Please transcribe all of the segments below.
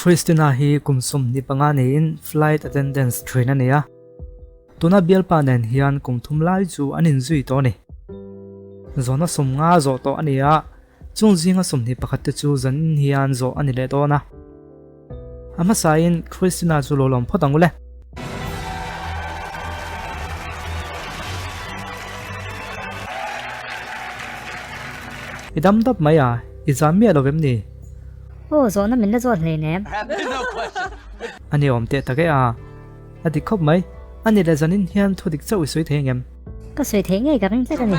Christina hi kum 25 niin flight attendance thin a ni a. Tuna bialpa nen hian kum thum lai chu an inzui tawh a ni. Zawhna 50 zawh tawh a ni a, chung zinga 21 te chu zanin hian zawh a ni leh dawn a. A hmasain Christina chu lo lawm phawt ang u le. I dam dap mai a, i zam miah lo vem ni? Aw, zawhna min la zawt hleinem. A ni awm teh tak e a. A dik khawp mai. A ni leh zanin hian thu dik chauh i sawi thei angem? Ka sawi theih ngei ka ring tlat a ni.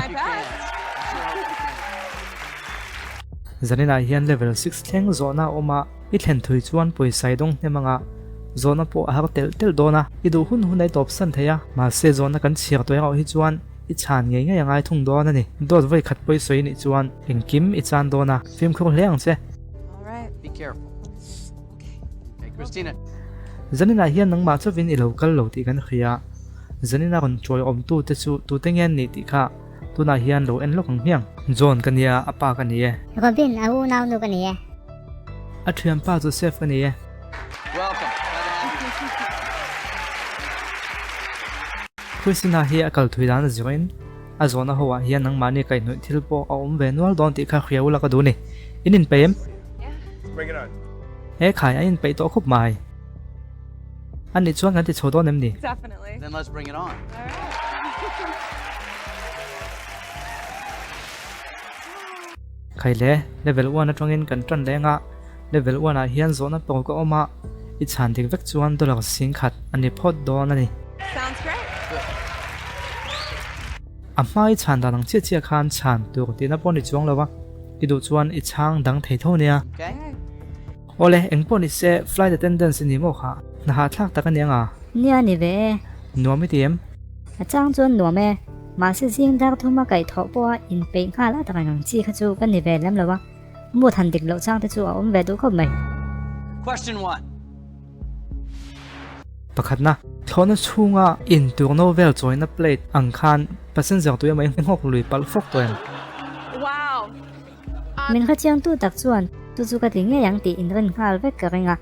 Zaninah hian level six thleng zawhna a awm a, i thlen thui chuan pawisa i dawng hnem anga zawhna pawh a har telh telh dawn a, i duh hun hun a i tawp san thei a, mahse zawhna kan chhiar tawh erawh hi chuan i chhan ngei ngei a ngai thung dawn a ni. Dawt vawi khat pawi sawi nih chuan engkim i chan dawn a, fimkhur hle ang che. Zaninah hian nangmah chauhin i lo kal lo tih kan hria. Zanina rawn chawi awmtute chu tute nge an nih tih kha tunah hian lo en lawk ang hmiang. John ka nia, a pa ka ni e. Robin, a unau nu ka ni e. A thianpa Joseph ka ni e. Christina hi a kal thui dan a zirin a zawhna ho ah hian nangmahni kaihhnawih thil pawh a awm ve nual dawn tih kha hria ula ka duh ni. In inpeih em? He khai a inpeih tawh khawp mai. A nih chuan kan ti chho dawn em ni? Khai le, level one atangin kan tan leng a, level one ah hian zawhna pawh ka awm a, i chhan dik vek chuan dollar 10,000 a ni phawt dawn a ni. A hma i chhan dan ang chiah chiah khan chhan tur tihna pawh ni chuang lo a, i duh chuan i chhang dang thei tho nia. Awle, eng pawh ni se, flight attendants i ni maw kha? Hna hahthlak tak a ni ang a? Nia ni ve e. Nuam i ti em? A chang chuan nuam e. Mahse zing dar thuma kaih thawh pawha inpeih nghal a tak ang ang chi kha chu ka ni ve lem lo a, mood han dik loh chang te chu a awm ve duh khawp mai. Question one. Pakhatna, thlawhna chhunga intur no vel chawina plate ang khan passenger tui emaw i nghawk lui palh fawk tawh em? Wow! Min hrechiang tu tak chuan chu chu ka ti ngei ang tih inrin nghal vek ka ring a,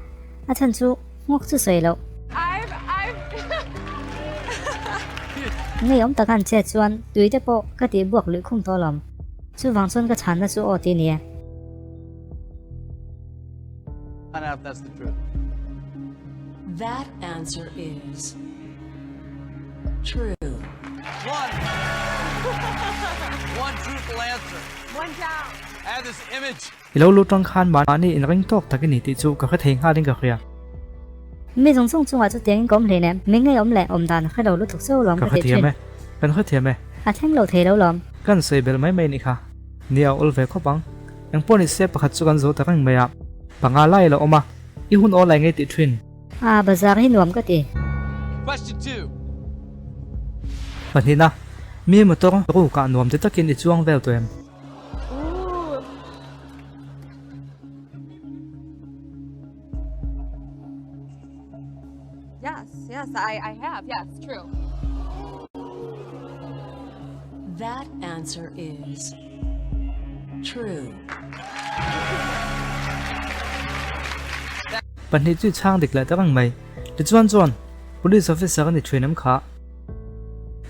a chhan chu nghawk chu sawi loh. Ngeiawm tak an chet chuan tui te pawh ka tih buak luih khum tawh lawm. Chuvang chuan ka chhanna chu aw ti nia. That answer is true. One. One truthful answer. One down. I have this image. I lo lut rang khan mahni inring tawk tak i ni tih chu ka hre thei nghalin ka hria. Mi zawng zawng chungah chu tiangin ka awm hlei nem, mi ngei awm leh awm dan hre lo lutuk cheu lawm Ka ka ti hrethiam thin. e, kan hrethiam e. A thleng lo thei lo lawm. Kan sawi belh mai mai nih kha. Nia awl ve khawp ang. Engpawh ni se pakhat chu kan zo ta reng mai a. Panga lai a lo awm a, i hun awl lai ngei tih thin. A, bazar hi nuam ka ti. Question two. Pahnihna, mi motor rukah nuam ti takin i chuang vel tawh em? Yes, yes, I I have. Yes, true. That answer is true. Pahnih chu i chhang dik leh ta reng mai. Tichuan chuan Police officer a ni thin em kha?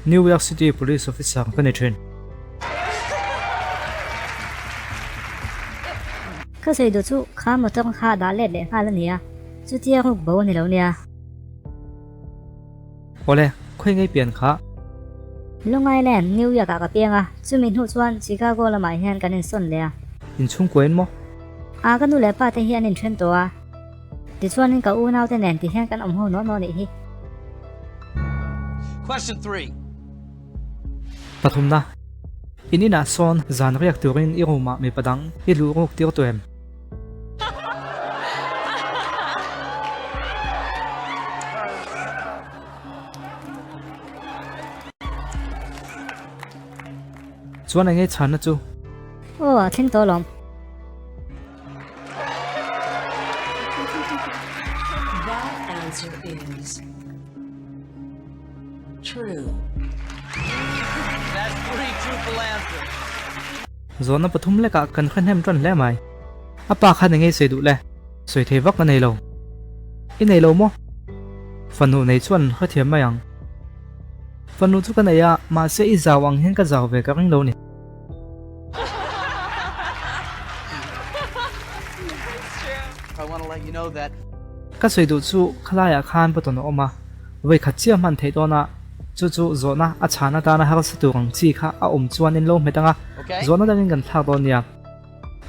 New York City Police officer ka ni thin. Ka sawi duh chu kha motor kha dah let leh nghal a ni a, chutia ruk bo a ni lo nia. Awle, khawi ngei pian kha? Long Island, New York ah ka piang a, chumi hnu chuan Chicago lamah hian kan insawn leh a. Inchhungkua in maw? A, ka nu leh pa te hi an inthen tawh a. Tichuanin ka unaute nen ti hian kan awm ho naw naw nih hi. Question 3. Pathumna, In inah sawn zan riak turin i room ah mipa dang i luh ruk tir tawh em? Chuan eng nge chhanna chu? Aw, a thleng tawh alawm. That answer is true. That's three truthful answers. Zawhna pathum lekah kan hre hnem tan hle mai. A pa khan eng nge sawi duh le? Sawi thei vak a nei lo. I nei lo maw? Fanu nei chuan hrethiam mai ang. Fanu chu ka nei a, mahse i zau ang hian ka zau ve ka ring lo ni. Ka sawi duh chu khalaiah khan button a awm a, vawi khat chiah hman theih dawn a, chu chu zawhna a chhan atana harsa tur ang chi kha a awm chuan in lo hmet ang a, zawhna dangin kan thlak dawn nia.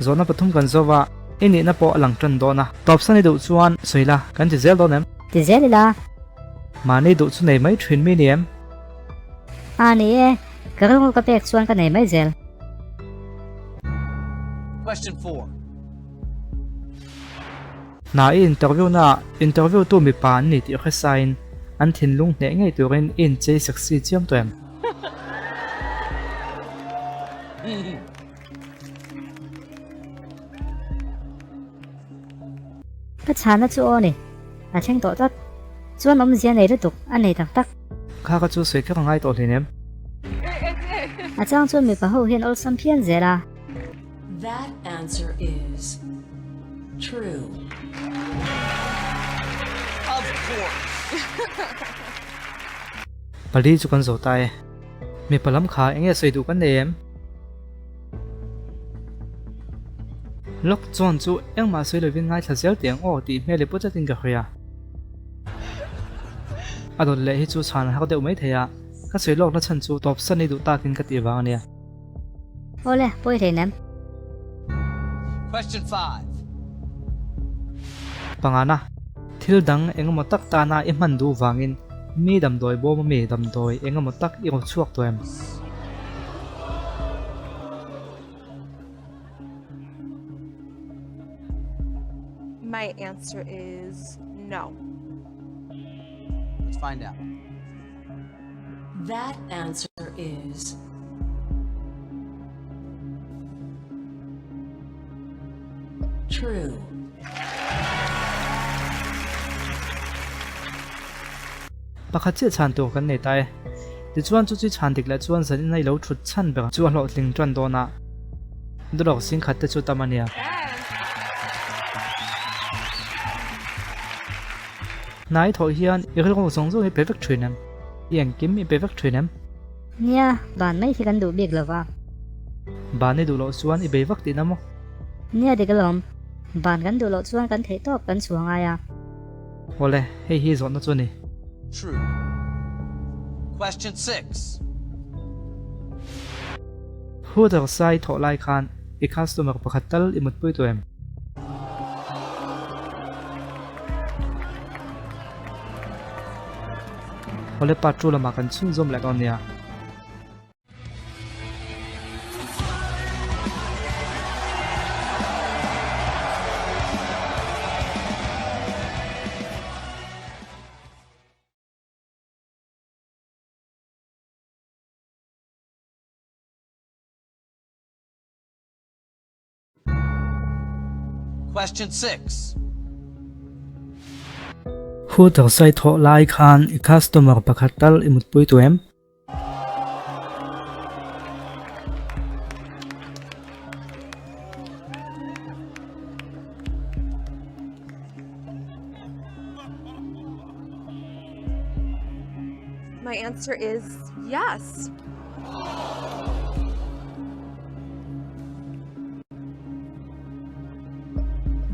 Zawhna pathum kan zo va, i nihna pawh a lang tan dawn a. Tawpsan i duh chuan sawi la, kan ti zel dawn em? Ti zel ila. Mahni duh chu nei mai thin mi ni em? A ni e, ka rilru ka pek chuan ka nei mai zel. Question 4. Hna i interview na ah interview tu mipa an ni tih hresain an thinlung hneh ngei turin i inchei sexy chiam tawh em? Ka chhana chu aw ni. A thleng tawh tlat. Chuan awmzia nei lutuk a nei tak tak. Kha ka chu sawi kher a ngai tawh hleinem. A chang chuan mipa ho hian awlsam phian zel a. That answer is true. Of course. Pali chu kan zo ta e. Mipa lam kha enge sawi duh kan nei em? Lawk chuan chu engmah sawi lovin ngaithla zel teh ang aw tih hmel i pu chatin ka hria. A dawt leh hi chu chhan a hak deuh mai thei a, ka sawi lawkna chhan chu tawp san i duh takin ka tih vang a nia. Awle, pawi hlei nem. Question 5. Pangana, thil dang engemaw tak tana i hman duh vangin mi damdawi bawm ami damdawi engemaw tak i rawn chhuak tawh em? My answer is no. Let's find out. That answer is true. Pakhat chiah chhan tur kan nei ta e. Tichuan chu chi chhan dik leh chuan zanin a i lo thut chhan ber chu a hlawhtling tan dawn a. Dawlawk zing khat te chu tam a nia. Hnai thawh hian i rilru zawng zawng i pe vek thin em? I engkim i pe vek thin em? Nia, ban mai hi kan duh bik lo va. Ban i duh loh chuan i bei vak tihna maw? Nia dik alawm. Ban kan duh loh chuan kan theih tawp kan chhuah ngai a. Awle, hei hi zawhna chu a ni. True. Question 6. Hooter sai thawh lai khan i customer pakhat tal i mutpui tawh em? Awle part 2 lamah kan chhunzawm leh dawn nia. Question 6. Hooter sai thawh lai khan i customer pakhat tal i mutpui tawh em? My answer is yes.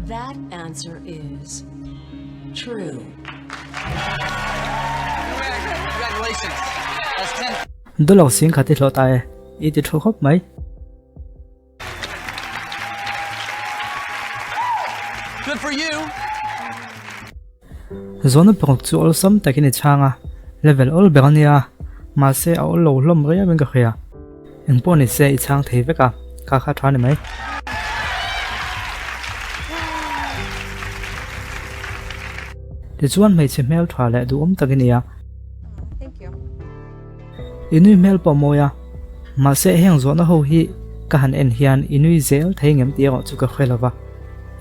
That answer is true. Congratulations. That's 10. Dawlawk sing khat i hlawh ta e, i ti thu khawp mai. Good for you. Zawhna paruk chu awlsam takin i chhang a, level awl ber a nia, mahse a awl lo hlawm riauin ka hria. Engpawh ni se i chhang thei vek a, kha kha tha ni mai. Tichuan hmeichhe hmel tha leh duhawm tak i ni a. I nui hmel pawh mawi a, mahse heng zawhna ho hi ka han en hian i nui zel thei ngem tih erawh chu ka hre lo va.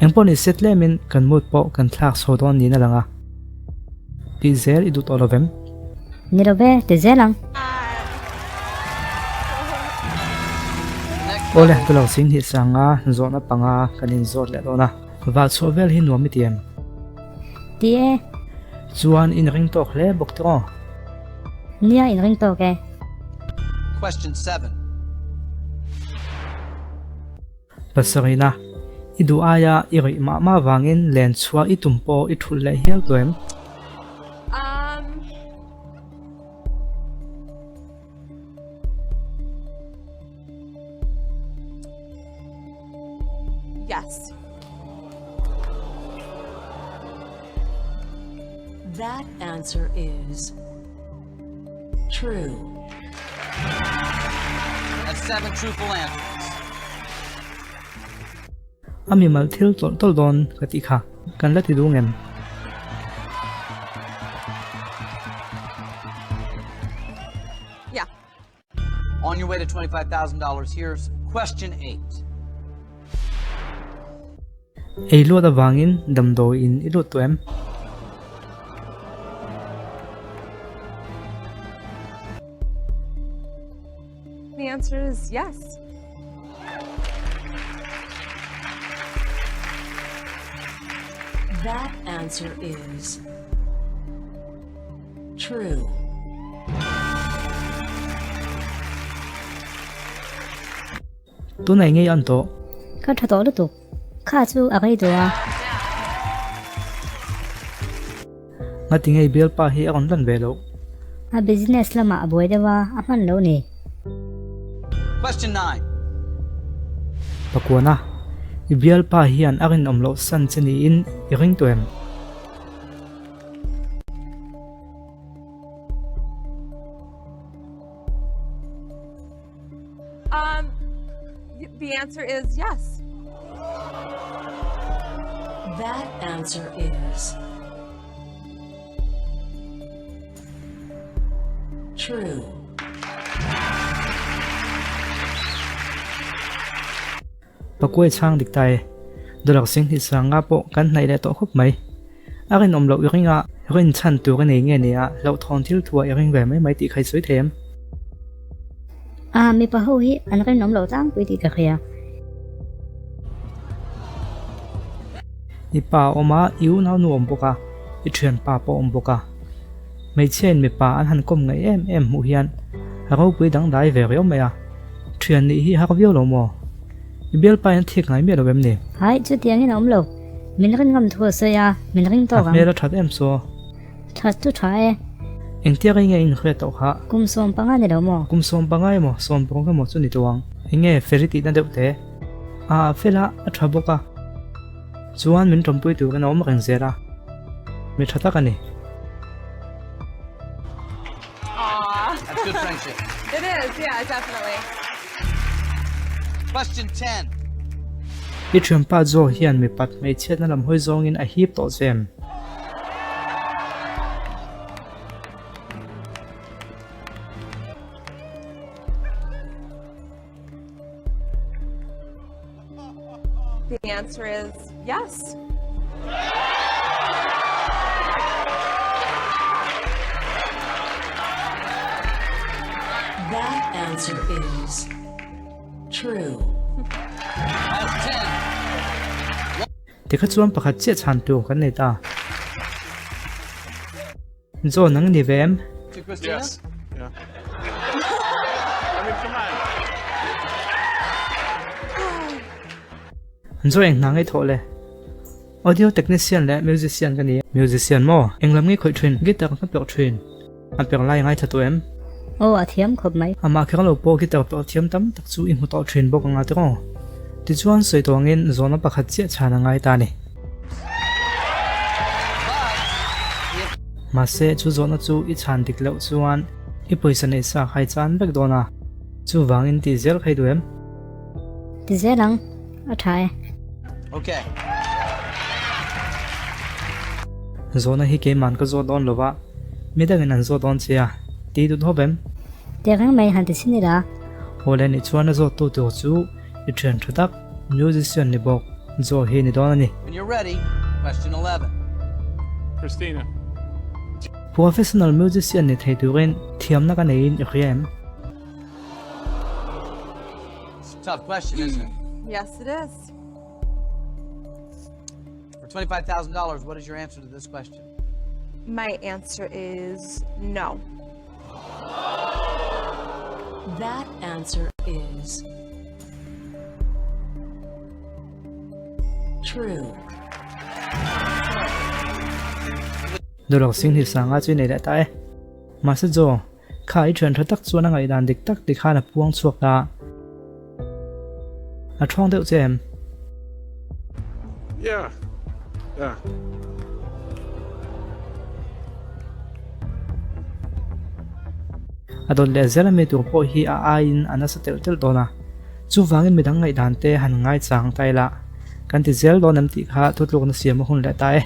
Engpawh ni se tlemin kan mood pawh kan thlak chho dawn niin a lang a. Tih zel i duh tawh lo vem? Ni lo ve, ti zel ang. Awle, ka lo sing hnih sanga zawhna panga kan inzawt leh dawn a. Vah chhuah vel hi nuam i ti em? Ti e. Chuan in ring tawk hle bawk tiraw? Nia in ring tawk e. Question 7. Pasarihna, I duh aia i rih mah mah vangin len chhuah i tum pawh i thulh leh hial tawh em? Um. Yes. That answer is true. That's seven truthful answers. A mimal thil tawlh tawlh dawn ka tih kha kan la ti duh ngem? Yeah. On your way to $25,000, here's question 8. Ei luat avangin damdawiin i lut tawh em? The answer is yes. That answer is True. Tunah ngei an tawh. Ka tha tawh lutuk. Kha chu a rei duh a. Ngati ngei bialpa hi a rawn lan ve loh. A business lamah a buai deuh a, a hman lo ni. Question 9. Pakuana, I bialpa hian a rinawm loh san che niin i ring tawh em? Um, the answer is yes. That answer is true. Pakuai chhang dik ta e. Dollar sing hnih sanga pawh kan hnaih leh tawh khawp mai. A rinawm loh i ring a, rin chhan tur a nei nge nia, hlauhthawn thil thuah i ring ve mai mai tih kha i sawi thei em? A, mipa ho hi an rinawm loh tlangpui tih ka hria. I pa a awm a, i unau nu a awm bawk a, i thianpa pawh a awm bawk a. Hmeichhiain mipa an han kawm ngaih em em hmuh hian a ropui dangdai ve riau mai a, thian nih hi har viau lo maw? I bialpa in a thik ngai miah lo em ni? Hai, chutiangin a awm lo. Min rin ngam thu a sawi a, min ring tawk ang. A hmel a that em saw? That chu tha e. Engtiak ei nge inhriat tawh kha? Kum 15 ni lo maw? Kum 15 emaw, 16 emaw chu ni tawh ang. Enge feri tihna deuh te? A fel a, a tha bawk a. Chuan min tawmpui turin a awm reng zel a, mi tha tak a ni. Aww. That's good friendship. It is, yeah, definitely. Question 10. I thianpa Joe hian mipat hmeichhiatna lam hawi zawngin a hip tawh che em? The answer is yes. That answer is true. That's 10. Tikha chuan pakhat chiah chhan tur kan nei ta. John nang ni ve em? To Christina? Yes. Yeah. I mean, come on. An zaw eng hna ngei thawh le. Audio technician leh musician ka ni. Musician maw? Eng lam ngei khawih thin? Guitar ka perh thin. A perh lai ngai tha tawh em? Aw, a thiam khawp mai. Amah kher lo pawh guitar perh thiam tam tak chu i hmu tawh thin bawk anga tiraw? Tichuan sawi tawngin zawhna pakhat chiah chhan a ngai ta a ni. Mahse chu zawhna chu i chhan dik loh chuan i pawisa neih sa kha i chan vek dawn a, chuvangin tih zel kha i duh em? Ti zel ang, a tha e. Ok. Zawhna hi keiman ka zawt dawn lo va, midangin an zawt dawn che a, tih duh thawp em? Teh reng mai han ti chhin ila. Aw le nih chuan a zawttu tur chu i thian tha tak, musician ni bawk, zawh hi ni dawn a ni. When you're ready, question 11. Christina. Professional musician ni thei turin thiamna ka neiin i hria em? It's a tough question, isn't it? Yes, it is. For $25,000, what is your answer to this question? My answer is no. That answer is true. Dollar 20 sanga chu i nei leh ta e. Mahse Joe, kha i thian tha tak chuan a ngaihdan dik tak ti khan a puang chhuak ta. A thawng deuh che em? Yeah. Yeah. A dawt leh zel ami tur pawh hi a aiin a nasa telh telh dawn a. Chuvangin midang ngaihdan te han ngaichang ta ila kan ti zel dawn em tih kha thutlukna siam a hun leh ta e.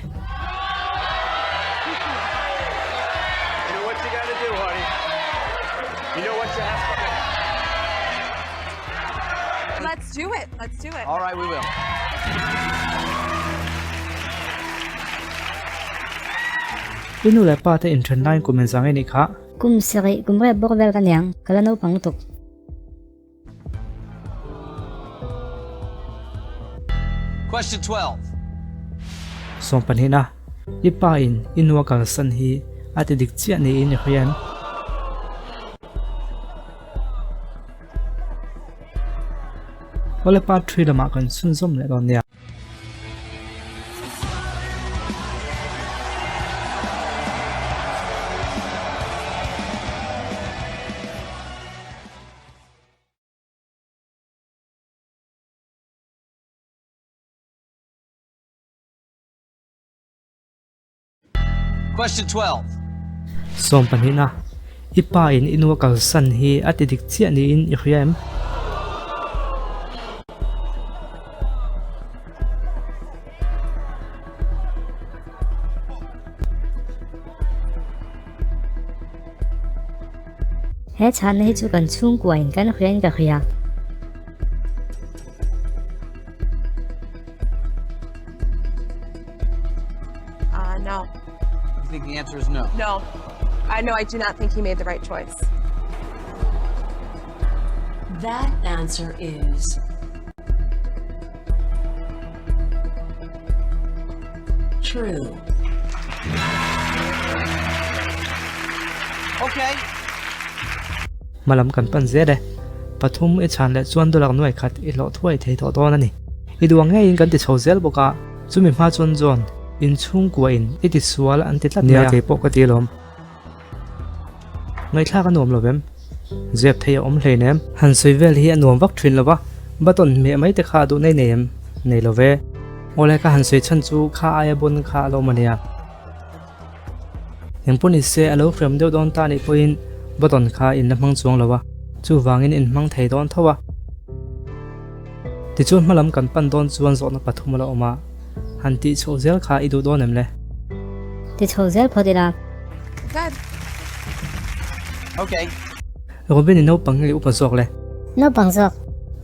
I nu leh pa te inthen laiin kum inzang i nih kha. Kum sarih kum riat bawk vel ka niang, ka la naupang lutuk. Question 12. Sawm pahnihna, I pa in i nua kalsan hi a ti dik chiah niin i hria em? Awle part 3 lamah kan chhunzawm leh dawn nia. Question 12. Sawmpahnihna, I pa in i nu a kalsan hi a ti dik chiah niin i hria em? He chhanna hi chu kan chhungkuain kan hriain ka hria. Uh, no. You think the answer is no? No. I know I do not think he made the right choice. That answer is true. Okay. Hmalam kan pan zel e. Pathum i chhan leh chuan dollar nuai khat i hlawh thuai thei tawh dawn a ni. I duang ngeiin kan ti chho zel bawk a, chumi hma chuan John, inchhungkua in i ti sual an ti tlat mai a. Nia, keipawh ka ti alawm. Ngaihthlak a nuam lo em? Zep thei a awm hlein em? Han sawi vel hi a nuam vak thin lo va, button hmeh mai te kha a duh nei nei em? Nei lo ve. Awle ka han sawi chhan chu kha aia bun kha a lo awm a nia. Engpawh ni se a lo hriam deuh dawn ta nih pawhin button kha in la hmang chuang lo a, chuvangin in hmang thei dawn tho a. Tichuan hmalam kan pan dawn chuan zawhna pathum a la awm a, han tih chhoh zel kha i duh dawn em le? Ti chho zel phawt ila. Good. Okay. Robin i naupang nge i upa zawk le? Naupang zawk.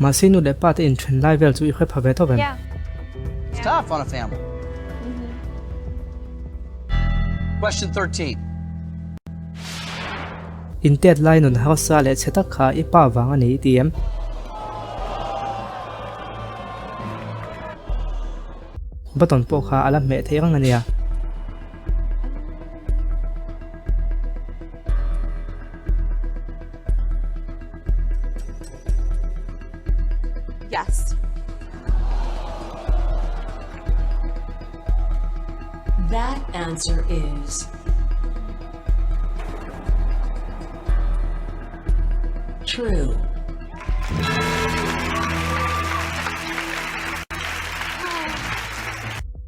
Mahse nu leh pa te inthen lai vel chu i hre pha ve tawp em? Yeah. It's tough on a family. Question 13. In tet lai nun harsa leh chhe tak kha i pa vang a ni i ti em? Button pawh kha a la hmeh theih reng a nia. Yes. That answer is true.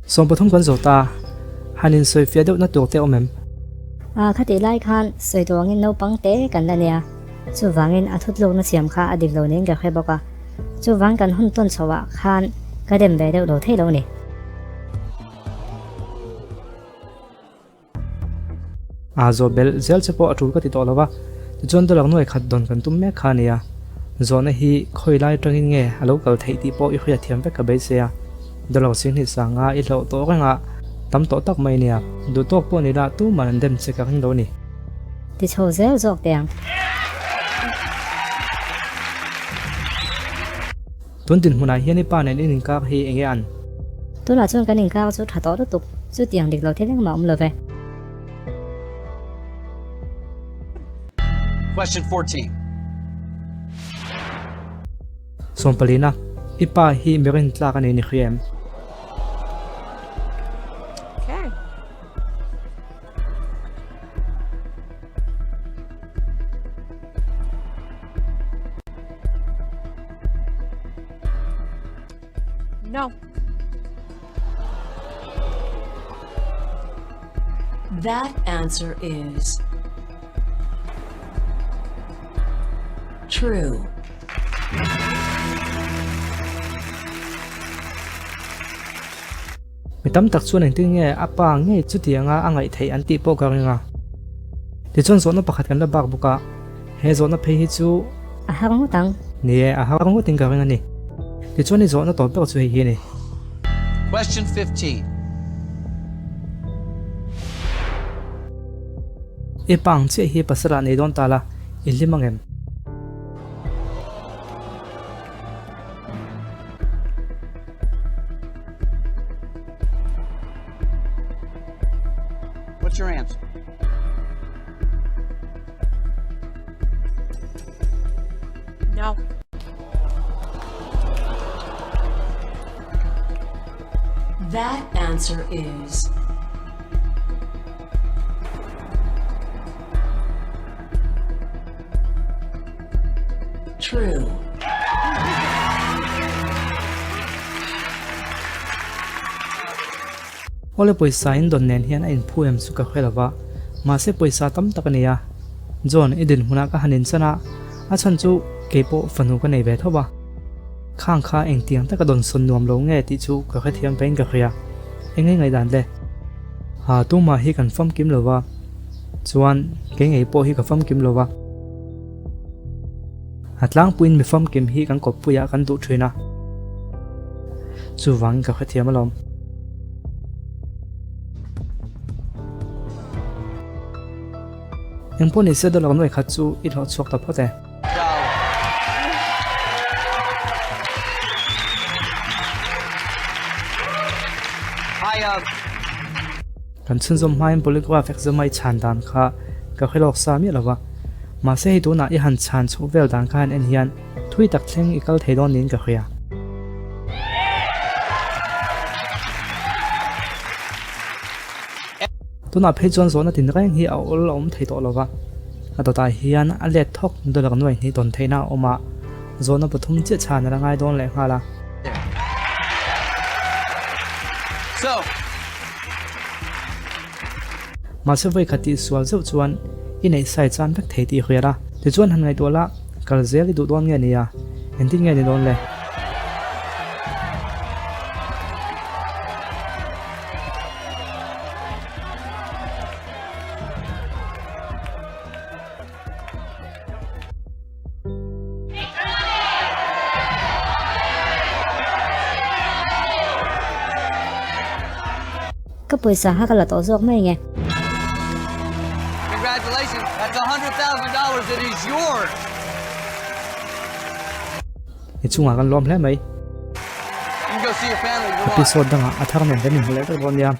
15 kan zo ta, han in sawi fiah deuh na tur te awm em? A khatih lai khan sawi tur angin naupang te kan la nia. Chuvangin a thutlukna siam kha a dik lo niin ka hre bawk a, chuvang kan hun tawn chhoh ah khan ka dem ve deuh lo thei lo ni. A zawh belh zel che pawh a tul ka ti tawh lo va, tichuan dollar nuai khat dawn kan tum mek kha a ni a, zawhna hi khawi lai atangin nge a lo kal theih tih pawh i hriat thiam vek ka beisei a, dollar 20 sanga i hlauh tawh reng a, tam tawh tak mai nia, duhtawk pawh ni la tuman an dem che ka ring lo a ni. Ti chho zel zawk teh ang. Tun dinhmunah hian i pa nen in inkar hi enge an? Tunah chuan kan inkar chu tha tawh lutuk, chutiang dik lo thil engmah awm lo ve. Question 14. Sawmpalina, I pa hi mi rintlak a nei ni hria em? Okay. No. That answer is true. Mi tam tak chuan engtin nge a pa ngei chutianga a ngaih theih an tih pawh ka ring a. Tichuan zawhna pakhat kan la bak bawk a, he zawhna phei hi chu. A har ngawt ang. Ni e, a har ngawtin ka ring a ni. Tichuan i zawhna tawp ber chu hei hi a ni. Question 15. I pa ang chiah hi pasal ah nei dawn ta la, i hlim ang em? What's your answer? No. That answer is true. Awle pawisa in dawn nen hian a inphu em chu ka hre lo va, mahse pawisa tam tak a ni a. John, i dinhmunah ka han inchan a, a chhan chu kei pawh fanu ka nei ve tho va. Khang kha engtiang taka dawn sawn nuam lo nge tih chu ka hrethiam vein ka hria. Eng nge ngaihdan le? Ha, tumah hi kan famkim lo va, chuan kei ngei pawh hi ka famkim lo va. A tlangpuiin mi famkim hi kan kawppuiah kan duh thin a, chuvangin ka hrethiam alawm. Engpawh nise dollar nuai khat chu i hlawh chhuak ta phawt e. Kan chhunzawm hmain polygraph exam a i chhan dan kha ka hre lawk sa miah lo va. Mahse hei tunah i han chhan chhoh vel dan kha han en hian thui tak thleng i kal thei dawn niin ka hria. Tunah phei chuan zawhna tin reng hi a awl a awm thei tawh lo va, a dawtah hian a let thawk dollar nuai hnih tawn theihna a awm a, zawhna pathum chiah chhan a la ngai dawn leh nghal a. Mahse vawi khat tih sual zeuh chuan i neih sai chan vek thei tih hriat a, tichuan han ngaihtuah la, kal zel i duh dawn nge nia, engtin nge ni dawn le? Ka pawisa kha ka la tawh zawk mai nge. Congratulations, that's $100,000 that is yours. I chungah kan lawm hle mai. Episode dangah a thar nen kan inhmu leh vek dawn nia.